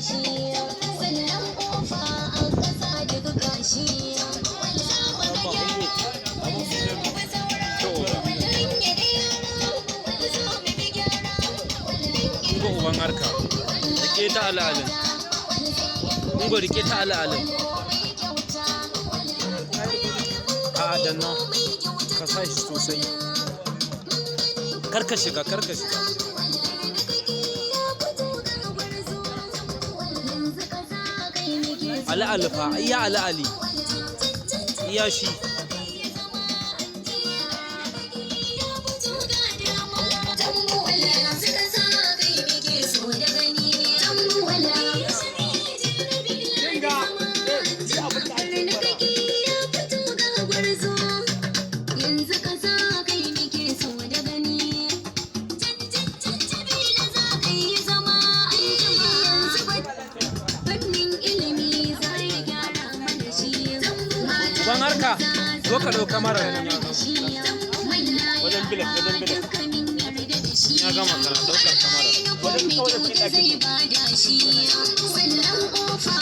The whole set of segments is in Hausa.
shi, sannan kofa a ƙasa duk gashi. Za mu ga gyara, za mu bi saura, dan da yara, za mu bi gyara. Ungo uban harka. Rike ta al'alin. Ungo, rike ta al'alin. A danna. Ka sa shi sosai. Kar ka shiga, kar ka shiga. Ali alifa, iya Ali Ali. Iya shi. Yanzu kasa kai muke so da gani. Cancancan za ka yi zama an jima yanzu fannin ilimi za ya gyara mana shi. Uban harka, zo ka ɗau kamarar nan ya gama. Wajen bilet, wajen bilet. Ya gama kana ɗaukar kamarar. Zai bada shi, sannan kofa.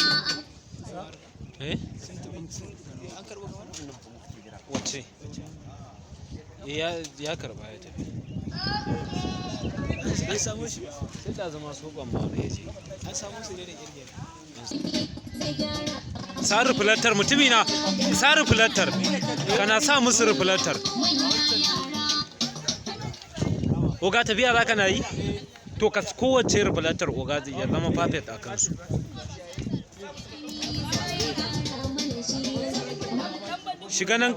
Eh? Wacce? Eh, ya karba ya tafi. An samu shi. Sai da zama soɓan ma bai je. An samu su ne da kirgin. Sa rufulantar mutumina, sa rufulantar. Kana sa musu rufulantar. Oga, tafiya za ka na yi? To ka kowace rufulantar oga zai ya zama perfect a kansu. Shiga nan,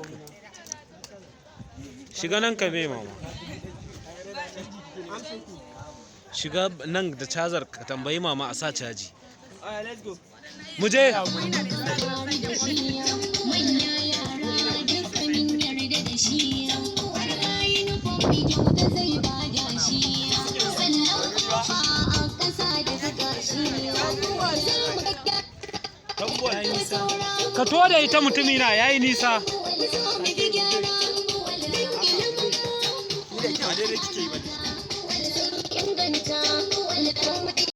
shiga nan ka mai mama. Shiga nan da cazar ka tambayi mama a sa caji. Alright, let's go. Mu je. Manya yara dukkanin yarda da shi, uniform kyauta zai bada shi, sannan kofa a ƙasa da zuga shi. Za mu ga saura. Ka to da ita mutumina yayi nisa. Za mu bi gyara don ilimin Ni da kyau a daidai kike yi ba. inganta.